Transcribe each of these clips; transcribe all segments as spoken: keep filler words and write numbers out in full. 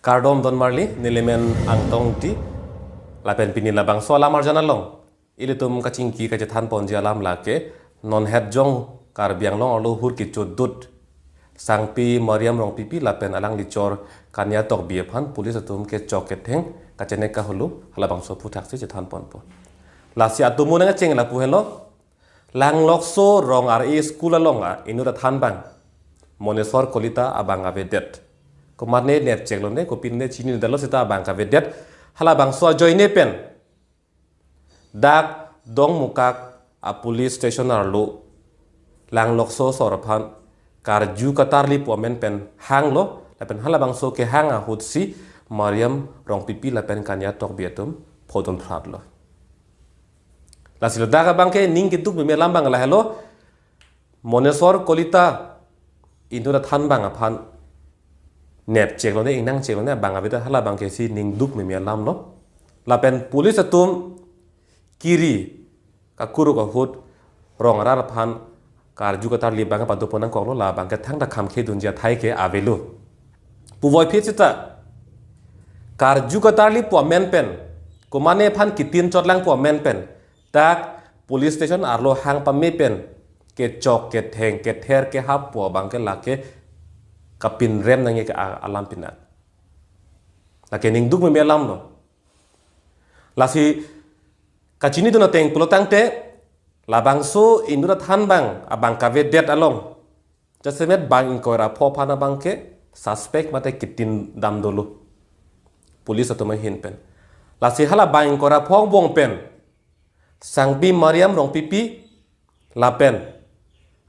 Kardom don marli, nelimen Angtong Ingti, lapen pini labangso alam arjan along ilitum kachingki kachethan ponji alam lake, non het jong Karbi Anglong arlo hur kechodut Sangpi Mariam Rongpipi lapen alangli chor Kanya Tokbi aphan police atum kechok ketheng kachenek kahulu, halabangso aphuthak si chethan ponpo. Lasi atum mo nangcheng lapu henlo, Langlokso Rong Ar-e school along a inut athan abang, Moneswar Kolita abang avedet. Komatne nepcheklo ne, kopine chinidetlo seta abang kavedet. Halabangso ajoine pen dak Dongmukak a police station arlo Langlokso sor aphan karju katarli pu amen pen hanglo, lapen halabangso kehang ahut si Mariam Rongpipi lapen Kanya Tokbi atum phodun phratlo. Lasi ladak abangke ning keduk meme alam abang lahelo, Moneswar Kolita inut athan abang aphan nepcheklo ne, ingnangcheklo ne, abang avedet, halabangke si ning duk meme alam lo. Lapen police atum kiri kakuruk ahut Rong Ar-ar aphan karju katarli abang pado pon nangkoklo, labangke thangta kham khedunji athai ke avelo. Puvoiphit seta karju katarli pu amen pen, komatne aphan kitin chotlang pu amen pen, dak police station arlo hang pame pen kechok ketheng kether kehap pu abangke lake kapinrem nangji ke a-, alam pinak. Lake ning duk meme alam lo. Lasi kachinidun ateng pulo tangte, labangso inut athan abang, abang kavedet along jasemet bang ingkoi ra pho aphan abangke suspect mate kitin dam dolo police atum ahin pen. Lasi hala bang ingkoi ra pho angbong pen Sangpi Mariam Rongpipi lapen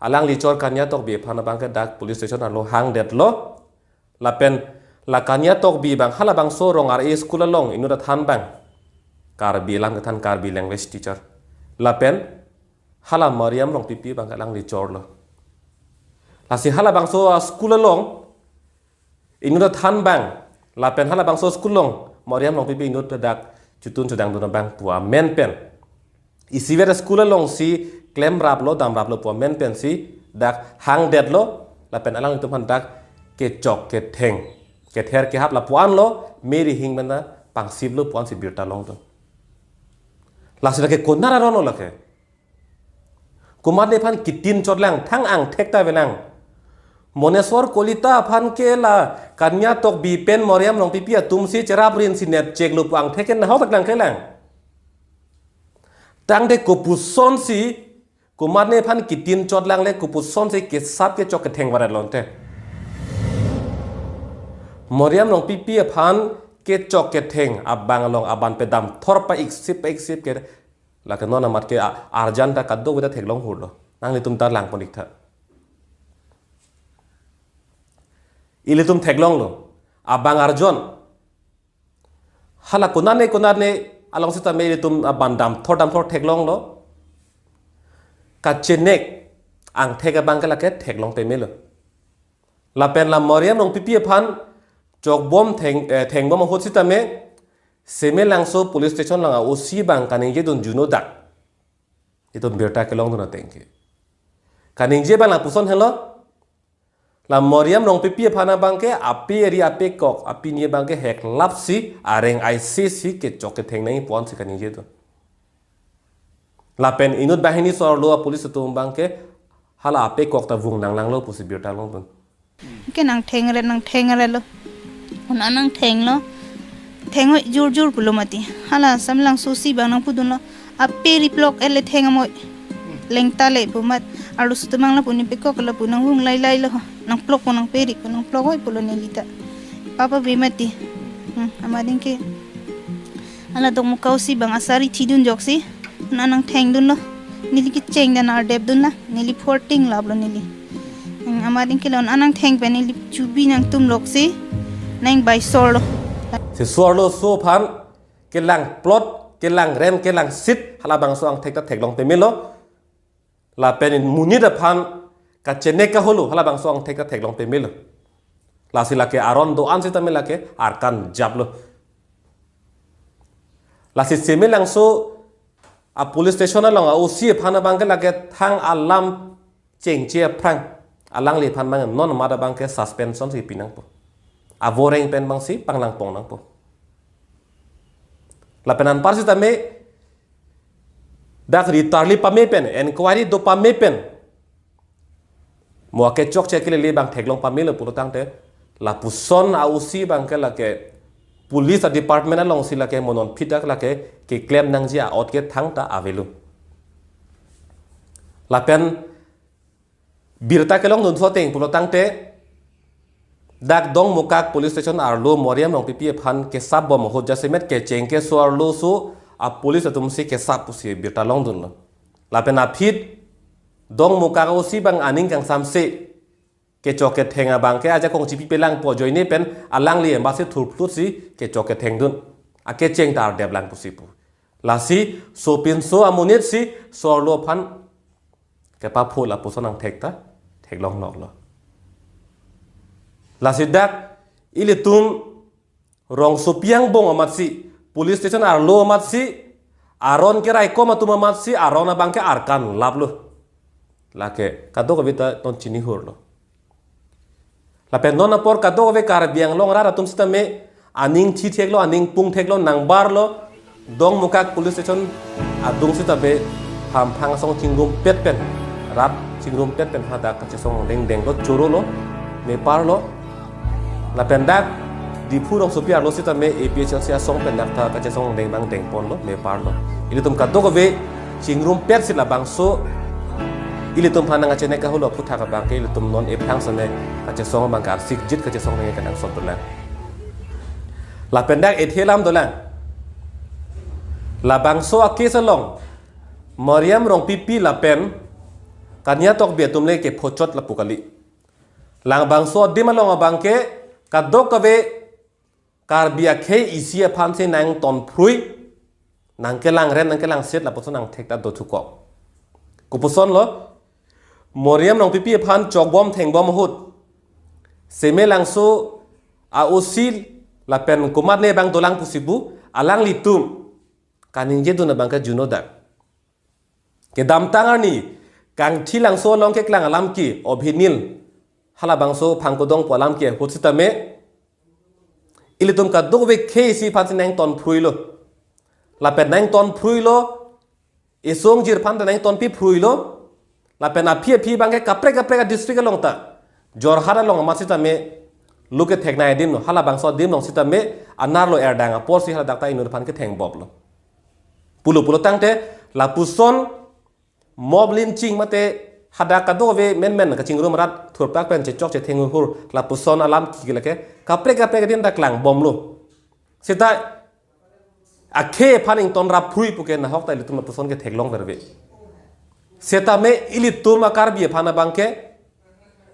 alangli chor Kanya Tokbi aphan abangke dak police station arlo hangdetlo. Lapen la Kanya Tokbi abang halabangso Rong Ar-e school along inut athan abang, Karbi alam kethan, Karbi language teacher. Lapen hala Mariam Rongpipi abang alangli chorlo. Lasi halabangso a school along inut athan abang, lapen halabangso school along Mariam Rongpipi inut dak chotun chodangdun abang pu amen pen isivet school alongsi klemraplo, damraplo pu amen pensi dak hangdetlo, lapen alanglitum aphan dak kechok ketheng kether kehap lapu-an lo, meri hing mena pangsiplo pu-ansi birta longdun. Lasi lake konat aron lo lake? Komatne aphan kitin chotlang, thang angthek ta avelang. Moneswar Kolita aphan ke la Kanya Tokbi pen Mariam Rongpipi atumsi cherap rinsi nepcheklo pu angthek ke nahok ta klangklelang. Tangte kopusonsi komatne aphan kitin chotlang le kopusonsi kesap kechok ketheng varet lonte? Mariam Rongpipi aphan kechok ketheng abang along aban pedam thor pa iksip pa iksip ke lake non amat ke a-, arjan ta kadokave ta theklong hurlo. Nanglitum ta lang pon iktha. Ilitum theklonglo. Abang arjon. Hala konane konane along seta me ilitum aban damthor damthor theklonglo. Kachenek angthek abang ke lake theklong pemelo. Lapen la Mariam Rongpipi aphan chokbom theng, eh, thengbom ahut sitame Semelangso police station along a-O C abang kaningjedun juno dak. Itum birta kelongdun ateng ke. Kaningje abang lapuson helo. La Mariam Rongpipi aphan abang ke ape ri ape kok, apini abang ke heklapsi areng aisisi kechok ketheng nangji pu-ansi kaningjedun. Lapen inut banghini sor arlo a-police atum abang ke hala ape kok ta vung nanglanglo pusi birta longdun. Ke nangthengre, nangthengre lo. Una nangthenglo. Theng-oi jur jur pulo mati. Hala Semelangso O C abang nangpudunlo. Ape ri plok ele theng amoi. Lengta le pu amat. Arloso atum abang lapu ne pekok lapu nangvung lailai lo. Nangplok po nangpe ri po nangplok-oi pulo neli ta. Papa be mati. Hmm, amat ding ke. Hala Dongmukak O C abang asari thidun ajoksi. Una nangthengdunlo. Neli kecheng dan ardepdun la. Neli forting laplo neli. Hmm, amat ding ke la una nangtheng pen neli chubi nangtum loksi. Nang bai sorlo. Si sorloso aphan kelang plot, kelang rem, kelang sit, halabangso angthek ta theklong pemelo. Lapen monit aphan kachenek kaholo, halabangso angthek ta theklong pemelo. Lasi lake aron do-an sitame lake arkan japlo. Lasi Semelangso a-police station along a-O C aphan abang ke lake thang alam chengche aphrang alangliphan abang non amat abang ke suspension si pinangpo. avoreng pen bangsi panglang pong nangpo. Lapen anpar sitame dak ritarli pame pen, inquiry do pame pen, mo akechokche kelele abang theklong pamelo pulo tangte, lapuson a-O C abangke lake police a-department alongsi lake mo non phit dak lake keklem nangji a-ot ke thangta avelo. Lapen birta kelongdun so ateng pulo tangte, dak Dongmukak police station arlo Mariam Rongpipi aphan kesap bom ahut jasemet kecheng keso arloso a-police atumsi kesap pusi birta longdunlo. Lapen aphi Dongmukak O C abang aning kangsamse kechok ketheng abangke ajakong chipi pelangpo ajoine pen alangli embasi thurplutsi kechok kethengdun. Akecheng ta ardeplang pusi pu. Lasi sopinso amonitsi so arlo aphan kepaphu lapuson angthek ta theklong noklo. Lasi dak ilitum rongsopi angbong amatsi, police station arlo amatsi, aron keraikom atum amatsi, aron abangke arkan laplo. Lake kadokave ta non chinihurlo. Lapen non apor kadokave Karbi Anglong arat atum sitame aning thitheklo, aning pungtheklo, nangbarlo, Dongmukak police station adung sitame hamphang asong chingrumpet pen, rat chingrumpet pen hadak kachesong dengdenglo, chorolo, meparlo. Lapen dak Diphu rongsopi arlo sitame A P H L C asong pen dak ta kachesong dengdang dengponlo, meparlo. Ilitum kadokave chingrumpetsi labangso ilitum aphan nangkachenek kahelo aphuthak abangke ilitum non ephrang sene kachesong abangke arsikjit kachesong nangkangsot dolang. Lapen dak ethe alam dolang. Labangso a-case along Mariam Rongpipi lapen Kania Tokbi atum le kephochot lapu kali. Labangso adim along abangke kadokave Karbi akhei isi aphansi nangtonphrui, nangkelangrem, nangkelangsit lapuson angthek ta dothukok. Kopusonlo, Mariam Rongpipi aphan chokbom thengbom ahut, Semelangso a-O C lapen komatne abang dolang pusi pu, alanglitum kaningjedun abangke juno dak. Kedamtang arni Kangthilangso along keklang alam ke Obhinil, halabangso Phangkodong pu alam ke ahut sitame, ilitum kadokave khei isi aphansi nangtonphruilo. Lapen nangtonphruilo, isung jir aphan ta nangtonpiphruilo. Lapen aphi aphi abangke kaprek kaprek a-district along ta, Jorhat along amat sitame, luke theknai adim lo, halabangso adim along sitame, anerlo erdang aporsi haladak ta inut aphan kethengbomlo. Pulo pulo tangte, lapuson mob lynching mate hadak kadokave menmen kachingrum rat thurplak pen chechok chetheng hur, lapuson alam ke lake kaprek kaprek adim ta klangbomlo. Seta akhei aphan ingtonrapphrui puke nahok ta ilitum lapuson ke theklong verve. Setame ilitum a-Karbi aphan abangke,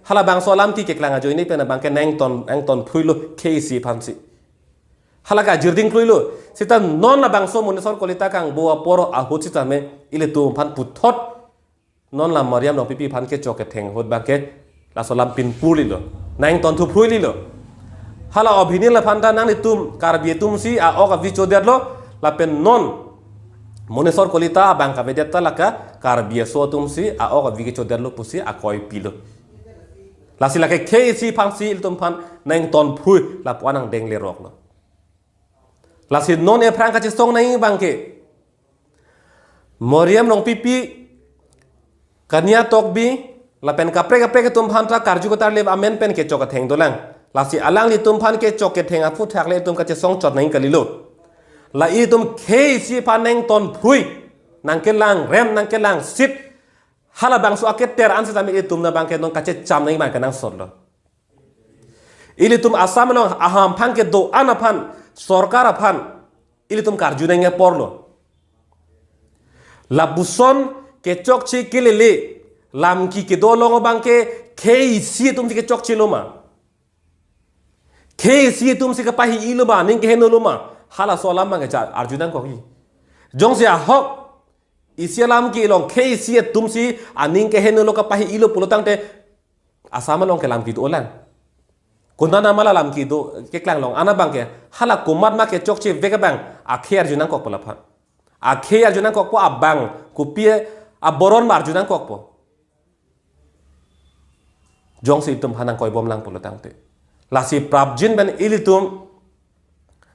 halabangso alam ke keklang ajoine pen abangke nangton, nangtonphruilo khei isi aphansi. Halake ajirding phruilo. Seta non labangso Monesor Kolita kangbo apor ahut sitame ilitum aphan puthot non la Mariam Rongpipi aphan kechok ketheng ahut abangke laso alam pinpurlilo, nangtonthuphruililo. Hala Obhinil aphan ta nanglitum Karbi atumsi a-ok avi chodetlo, lapen non Monesor Kolita abang kavedet ta lake Karbi aso atumsi a-ok avi kechodetlo pusi akoi pilo. Lasi lake khei isi aphansi ilitum aphan nangtonphrui lapu-an angdeng leroklo. Lasi non ephrang kachesong nangji abangke, Mariam Rongpipi, Kania Tokbi, lapen kaprek kaprek atum aphan ta karju katarlip amen pen kechok ketheng dolang. Lasi alanglitum aphan kechok ketheng aphuthak le itum kachesong chot nangji kalilo. La itum khei isi aphan nangtonphrui, nangkelangrem, nangkelangsit, halabangso aketer an sitame itum abangke non kachecham nangji abang kenangsotlo. Ilitum Assam along ahamphang kedo-an aphan, sorkar aphan, ilitum karju nangji aporlo. Lapuson kechokche kelele, lamki kedo along abangke khei isi atumsi kechokchelo ma? Khei isi atumsi kapahi-ilo ma, aning kehenolo ma? Halaso alam abangke ja arju nangkokji. Jongsi ahok, isi alam kelong khei isi atumsi aning kehenolo kapahi-ilo pulo tangte, Assam along ke lamki dolang. Konat nama la lamki do keklang long, ana abangke, hala komat ma kechokche vek abang akhei arju nangkokpo laphan. Akhei arju nangkokpo, abang kopi aboron ma arju nangkokpo. Jongsi itum aphan nangkoibomlang pulo tangte. Lasi prapjin pen ilitum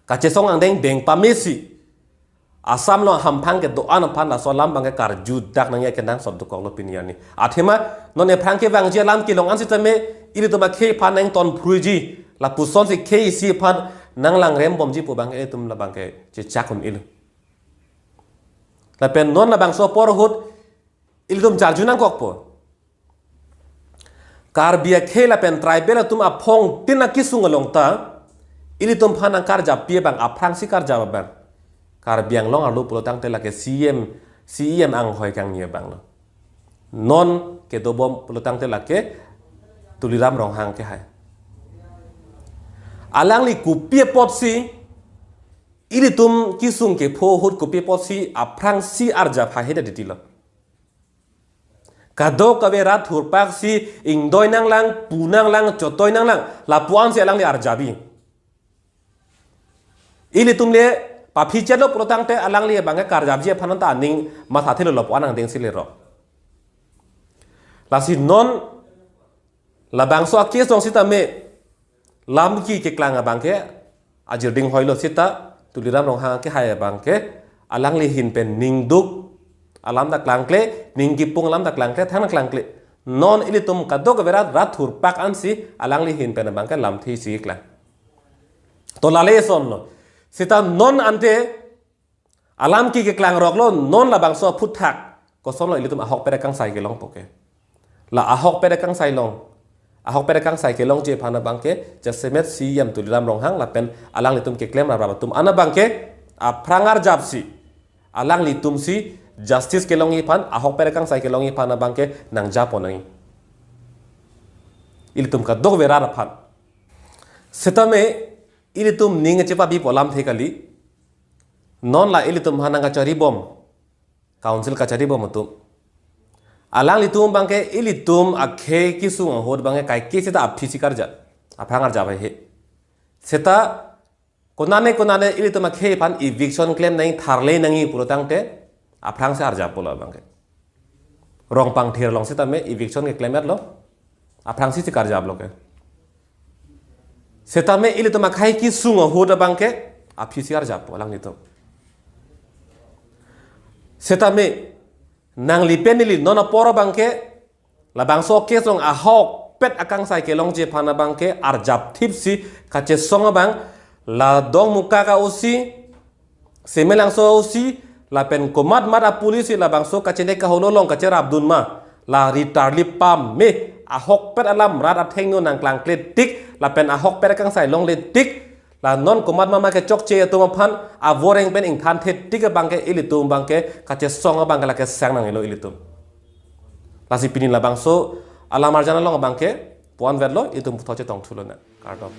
kachesong angdeng deng pamesi Assam along hamphang kedo-an aphan laso alam abangke karjudak nangji akenangsot dokoklo pini arni. Athema non ephrang kevangji alam kelong an sitame ilitum akhei aphan nangtonphruiji, lapusonsi khei isi aphan nanglangrembomji pu abang ilitum labangke chechak un-elo. Lapen non labangso apor ahut ilitum charju nangkokpo. Karbi akhei lapen tribal atum aphongtin akesung along ta ilitum aphan nangkarjappi abang, aphrangsi karjap abang Karbi Anglong arlo pulo tangte lake C E M, C E M anghoi kangni abanglo. Non kedobom pulo tangte lake Tuliram Ronghang kehai. Alangli kopi apotsi ilitum kesung kepho ahut kopi apotsi aphrangsi arjap haihe ta titilo. Kadokave rat thurpaksi ingdoi nanglang, pu nanglang, chotoi nanglang, lapu-ansi alangli arjapji. Ilitum le paphi chetlo pulo tangte alangli abangke karjapji aphan ta aning mathathelo, lapu-an angdengsi lerok. Lasi non labangso a-case along sitame lamki keklang abangke ajirding hoilo seta Tuliram Ronghang kehai abangke alangli ahin pen ningduk alam ta klangkle, ning kipung alam ta klangkle, thang ta klangkle. Non ilitum kadokave rat, rat thurpak ansi alangli ahin pen abangke lamthe isi keklang. To lale asonlo. Seta non ante alamki keklang roklo, non labangso aphuthak kosonlo ilitum ahokpet akangsai kelongpo ke. La ahokpet akangsai long, ahokpet akangsai kelongji aphan abangke jasemet C E M Tuliram Ronghang lapen alanglitum keklem raprap atum an abangke aphrang arjapsi alanglitumsi justice kelongji aphan, ahokpet akangsai kelongji aphan abangke nangjapo nangji. Ilitum kadokave rat aphan. Setame ilitum ning chepabipo alamthe kali. Non la ilitum aphan nangkacharibom, council kacharibom atum, alanglitum abangke ilitum akhei kesung ahut abangke kaike seta aphisi karjap, aphrang arjap haihe. Seta konane konane ilitum akhei aphan eviction klem nangji, tharle nangji pulo tangte aphrangsi arjappo lo abangke. Rongpangthir along sitame eviction keklemlo, aphrangsi si karjaplo ke. Setame ilitum akhei kesung ahut abangke aphisi arjappo alanglitum. Setame nangli pen neli non apor abangke labangso case along ahokpet akangsai kelongji aphan abangke arjapthipsi kachesong abang la Dongmukak a-O C, Semelangso a-O C, lapen komat mat a-police si labangso kachene kaholo along kacherapdun ma, la ritarli pame, ahokpet alam rat athengno nangklangkle tik, lapen ahokpet akangsai longle tik, la non komat mama kechokche atum aphan avoreng pen ingthanthe tik abangke ilitum abangke kachesong abangke lake sang nangnelo ilitum. Lasi pini labangso alam arjan along abangke pu-an vetlo, ilitum puthot chetongthulo na. Kardom.